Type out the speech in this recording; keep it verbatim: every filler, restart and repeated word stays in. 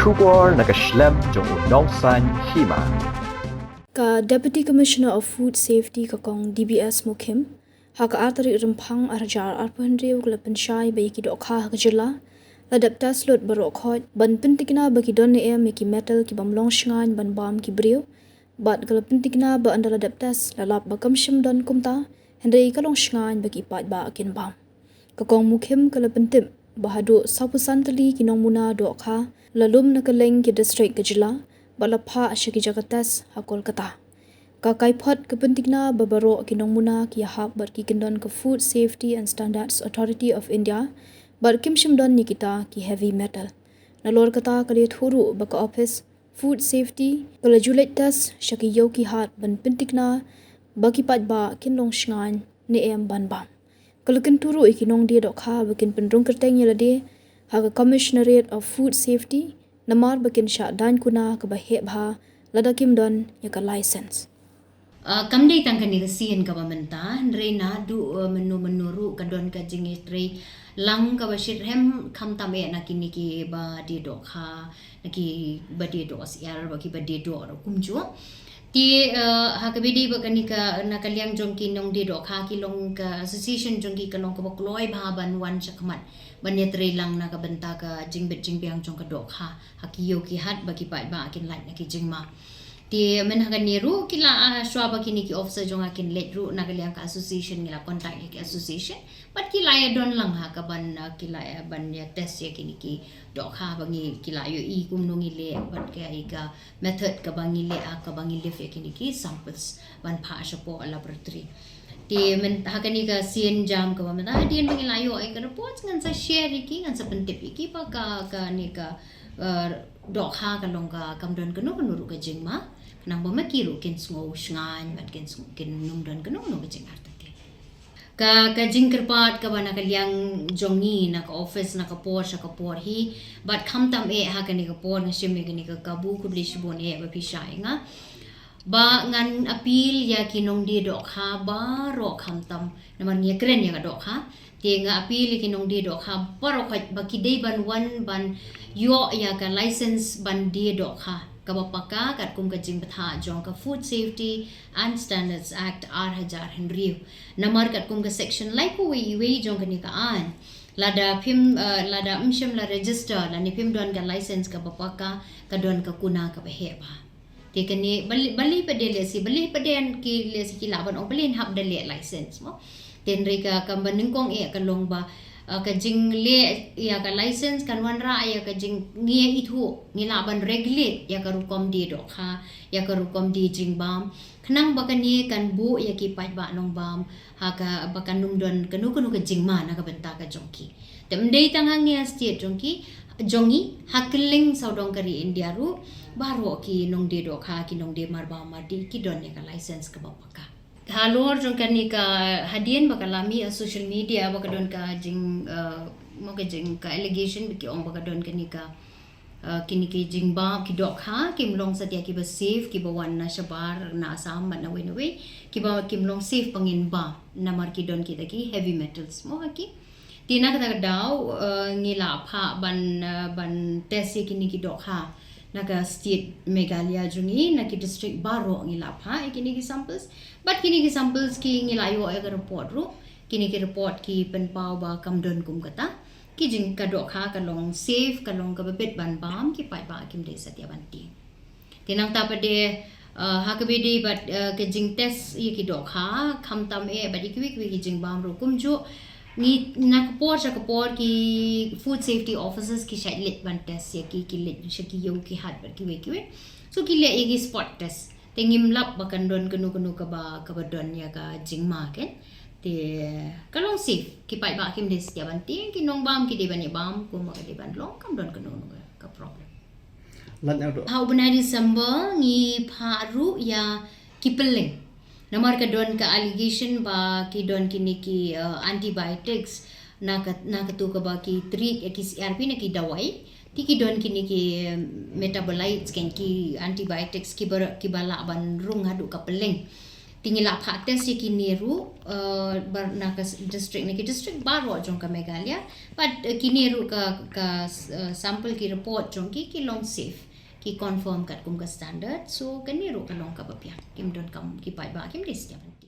Khubor na ka shlem jong u nongsan hima. Ka Deputy Commissioner of Food Safety ka Kong D B S Mukhim, ha ka ar tarik Rymphang arhajar arphew hynriew ka la pynshai ba ïa ki dohkha ha ka jylla la dep test lut baroh khoit ban pyntikna ba ki don ne em ïa ki metal ki bym long shngaiñ ban bam ki briew, bad ka la pyntikna ba ynda la dep test la lap ba kam shym don kumta, hynrei ka long shngaiñ ba ki paidbah kin bam. Ka Kong Mukhim ka la pyntip ba haduh sawphew san tylli ki nongmuna dohkha la lum na kylleng ki district ka jylla, bad la phah sha ki jaka test ha Kolkata. Ka Kaiphod ka pyntikna ba baroh ki nongmuna ki ïahap bad ki kyndon ka Food Safety and Standards Authority of India, bad kim shym don ïa kita ki heavy metal. Nalor kata ka la ïathuh ruh ba ka office Food Safety ka la ju leit test sha ki ïew ki hat ban pyntikna ba ki paidbah kin long shngaiñ ne em ban bam. Ka la kyntu ruh ïa ki nongdie dohkha ba kin pynrung kyrteng ïa lade ha ka Commissionerate of Food Safety, namar ba kin shah daiñ kuna kaba heh bha lada kim don ïa ka license. Ah, kam dei tang kane ka sien kaba mynta, hynrei naduh, ah, mynno mynno ruh ka don ka jingïatreilang kaba shitrhem, khamtam eh na kine kiba die dohkha, na kiba die doh syiar, bad kiba die doh ruh kumjuh. Te, eh, ha kaba ïadei bad kane ka, na ka liang jong ki nongdie dohkha, ki long ka association jong ki ka long kaba kloi bha ban wan shakhmat ban ïatreilang na ka bynta ka jingbit jingbiang jong ka dohkha ha ki ïew ki hat ba ki paidbah kin lait na ki jingma. Te mynta ha kane ruh ki la, ah, shuwa ba kine ki officer jong nga kin leit ruh, na ka liang ka association ngi la contact ïa ki association, bad ki la ïa don lang ha kaban, ah, ki la ïa ban ïa test ïa kine ki dohkha ba ngi, ki la ïohi kumno ngi leh, bad kaei ka method kaba ngi leh, ah, kaba ngi lift ïa kine ki samples ban phah shapoh laboratory. Te mynta ha kane ka sien jam kaba mynta, hadien ba ngi la ïoh ïa ka report, ngan sa share ïa ki, ngan sa pyntip ïa ki ba ka, kane ka, eh, dohkha ka long ka kam don kano kano ruh ka jingma, khnang ba ma ki ruh kin sngew shngaiñ, bad kin sngew, kin nym don kano kano ka jingartatien. Ka, ka jingkyrpad kaba na ka liang jong ngi, na ka office, na ka por sha ka por hi, bad khamtam eh ha kane ka por, nga shim ïa kane ka kabu, khublei shibun eh ba phi shah ïa nga. Ba ngan appeal ïa ki nongdie dohkha baroh khamtam, namar ngi ïa kren ïa ka dohkha. Te nga appeal ïa ki nongdie dohkha baroh khoit ba ki dei ban wan ban ïoh ïa ka license ban die dohkha kaba paka katkum ka jingbthah jong ka Food Safety and Standards Act ar hajar hynriew. Namar katkum ka section laiphew wei wei jong kane ka aiñ, lada phim, eh, lada ym shym la register lane phim don ka license kaba paka, ka don ka kuna kaba heh bha. Te kane balei, balei pat de lehse, balei pat de ki lehse ki lah ban ong balei hap da leh license mo. Te hynrei ka kam ba nyngkong eh ka long ba, ah, ka jingleh ïa ka license kan wanrah ïa ka jing, ngi ithuh, ngi lah ban regulate ïa ka rukom die dohkha, ïa ka rukom die jingbam, khnang ba kane kan buh ïa ki paidbah nongbam ha kaba kan nym don kano kano ka jingma na ka bynta ka jong ki. Te ym dei tang hangne ha state jong ki, jong ngi, ha kylleng sawdong ka ri India ruh, baroh ki nongdie dohkha, ki nongdie marbam mardih, ki don ïa ka license kaba paka. Halor jong kane ka, hadien ba ka la mih ha social media ba ka don ka jing, eh, mo, ka jing, ka allegation ba ki ong ba ka don kane ka, eh, kine ki jingbam, ki dohkha kim long satia kiba safe, kiba wan na shabar, na Assam bad na wei na wei, kiba kim long safe ba ngin bam, namar ki don kita ki heavy metals mo ha ki. Te na kata ka daw, eh, ngi la phah ban, eh, ban test ïa kine ki dohkha na ka state Meghalaya jong ngi, na ki district baroh ngi la phah ïa kine ki samples. Bad kine ki samples ki ngi la ïoh ïa ka report ruh, kine ki report ki pynpaw ba kam don kum kata. Ki jing, ka dohkha ka long safe, ka long kaba bit ban bam, ki paidbah kim dei satia ban tieng. Te nangta pat de, eh, ha kaba ïadei bad, eh, ka jingtest ïa ki dohkha, khamtam eh bad ïa kiwei kiwei ki jingbam ruh kumjuh, ngi, na ka por sha ka por ki food safety officers ki shait leit ban test ïa ki, ki leit sha ki ïew ki hat bad kiwei kiwei. So ki leh ïa ki spot test. Te ngim lap ba kan don kano kano kaba, kaba don ïa ka jingma, kan. Te ka long safe, ki paidbah kim dei satia ban tieng, ki nongbam ki dei ban ïa bam kumba ka dei ban long, kam don kano kano ka, ka problem. Lait na u doh. Ha u bnai December ngi phah ruh ïa ki pylleng. Namar ka don ka allegation ba ki don kine ki, eh, antibiotics na ka, na katu kaba ki treat ïa ki C R P na ki dawai. Te ki don kine ki, eh, metabolites, kan, ki antibiotics kiba, kiba lah ban rung haduh ka pylleng. Te ngi la phah test ïa kine ruh, uh, bar na ka district, na ki district baroh jong ka Meghalaya. But uh, kine ruh ka, ka uh, sample ki report jong ki ki long safe, ki confirm katkum ka standard. So kane ruh ka long kaba biang, kim don kam ki paidbah kim dei sngewbha.